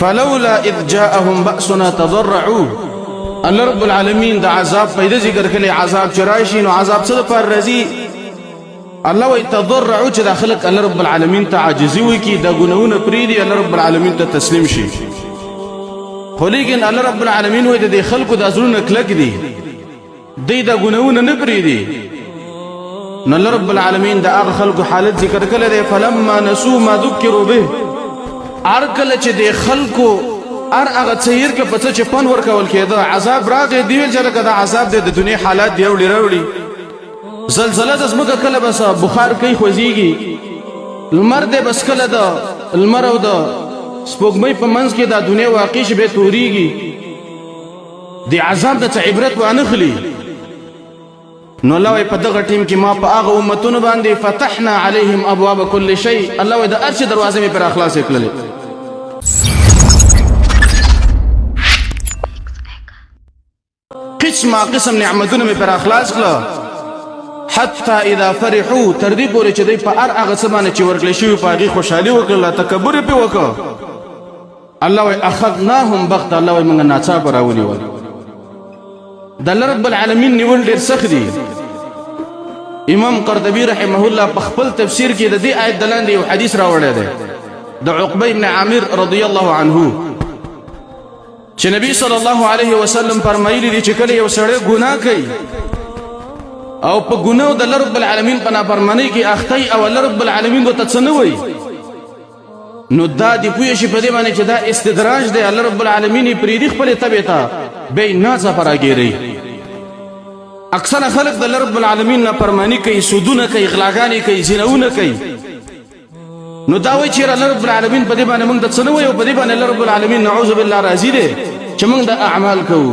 فلولا اذ جاءهم بأسنا تضرعوا. الله رب العالمین د عذاب پیدا ذکر کړي، عذاب چې راشي نو عذاب څه لپاره راځي؟ الله وایي تضرعوا، چې دا خلک الله رب العالمین ته عاجزي وکړي، دا ګناهونه پرېږدي، الله رب العالمین ته تسلیم شي. خو لیکن الله رب العالمین وایي د دې خلکو دا زړونه کلک دي، دوی دا ګناهونه نه پرېږدي. نو الله رب العالمین د هغه خلکو حالت ذکر کړی دی، فلما نسو ما ذکروا به. هر کله چې د خلکو هر هغه څه هېر کړه په څه چې پند ورکول کېده، عذاب راغی، دوی ویل چې لکه دا عذاب دی، د دنیا حالات دی وړي راوړي. زلزله د ځمکه کله بس بخار کوي خوځېږي، لمر دی بس کله د لمر او د سپوږمۍ په منځ کې دا دنیا واقع شي، بیا تورېږي. د عذاب د څه عبرت وانخلي. نو الله وایي په دغه ټیم کې ما په هغه امتونو باندې فتحنا علیهم ابواب کل شی، الله وایي د هر شي دروازې مې پر اخلاصې کړلې. قسمه قسم نعمتونه مې پر اخلاص کړه، حتی اذا فرحو، تر دې پورې چې دوی په هر هغه څه باندې چې ورکړل شوي په هغې خوشحالي وکړله، تکبر یې پرې وکړ. الله وایي اخذناهم بغته، الله وایي موږ ناڅاپه راونیول. د الله رب العالمین نیول ډېر سخت دي. امام قرطبي رحمه الله په خپل تفسیر کې د دې آیت د لاندې یو حدیث راوړی دی د عقبه ابن عامر رضی الله عنه، چې نبی صلی الله علیه وسلم فرمایلی دي چې کله یو سړی ګناه کوي او په ګناه د الله رب العالمین په نافرمانۍ کې اخته او الله رب العالمین ورته څه نه وایي، نو دا دی پوه شي په دې باندې چې دا استدراج دی، الله رب العالمین یې پرېږدي خپلې طبعې ته، بیا یې ناڅاپه راګېروي. اکثره خلک د الله رب العالمین نافرماني کوي، سودونه کوي، غلاګانې کوي، زناونه کوي. نو دا وایي چې الله رب العالمین په دې باندې موږ ته څه نه وایي، او په دې باندې الله رب العالمین نعوذ بالله راضي دی چې موږ د اعمال کوو،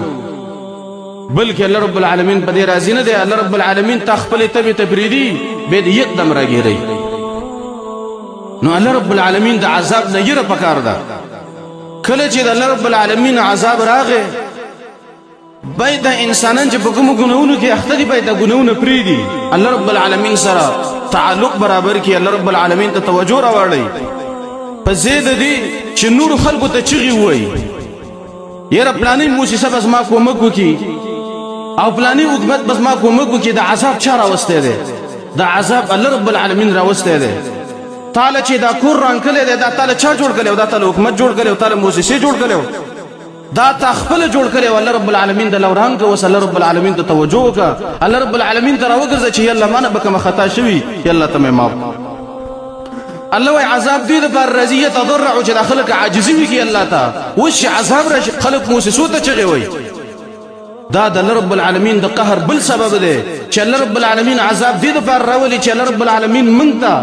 بلکې الله رب العالمین په دې راضي نه دی. الله رب العالمین تا خپلې تبې ته پرېږدي، بیا دې یکدم راګېروي. نو الله رب العالمین د عذاب نه یره پکار ده. کله چې د الله رب العالمین عذاب راغی، باید دا انسانان چې په کومو ګناهونو کې اخته دي باید دا ګناهونه پرېږدي، الله رب العالمین سره تعلق برابر کړي، الله رب العالمین ته توجه راواړوي. په ځای د دې چې نورو خلکو ته چغې ووایي، یاره پلانۍ موسسه به زما کومک وکړي او پلانۍ حکومت به زما کومک وکړي، د عذاب چا راوستی دی؟ د عذاب الله رب العالمین راوستی دی. تاله چې دا کور رانکلی دی، دا تاله چا جوړ کړی؟ دا تاله حکومت جوړ کړی او تاله موسسې جوړ کړی؟ دا تا خپل جوړ کړی. الله رب العالمین د لوران کو، وس الله رب العالمین ته توجه وکړه، الله رب العالمین ته راوګرځه چې یلا مانه به کومه خطا شوي، یلا ته مې معاف. الله وای عذاب دې د پر راځي، تضرع، چې د خلک عاجزي وکړي الله ته. اوس چې عذاب راشي خلک موسسو ته چغې وایي. دا د الله رب العالمین د قهر بل سبب دی چې الله رب العالمین عذاب دې د پر راولي چې الله رب العالمین مونږ ته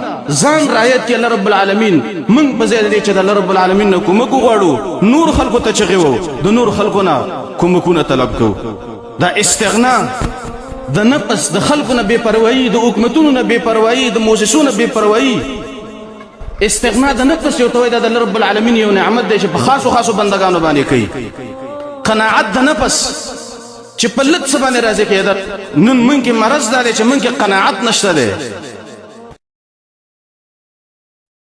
ځان رایت کې. الله رب العالمین مونږ په ځای دې چې د الله رب العالمین نه کومک وغواړو، نور خلکو ته چغې وو، د نور خلکو نه کومکونه طلب کوو. دا استغنا د نفس، د خلکو نه بې پروايي، د حکومتونو نه بې پروايي، د موسسو نه بې پروايي، استغنا د نفس یو ته د الله رب العالمین یو نعمت دی چې په خاصو خاصو بندگانو باندې کوي. قناعت د نفس چې په لږ څه باندې راضي کېدل. نن مونږ کې مرض دا دی چې مونږ کې قناعت نشته دی.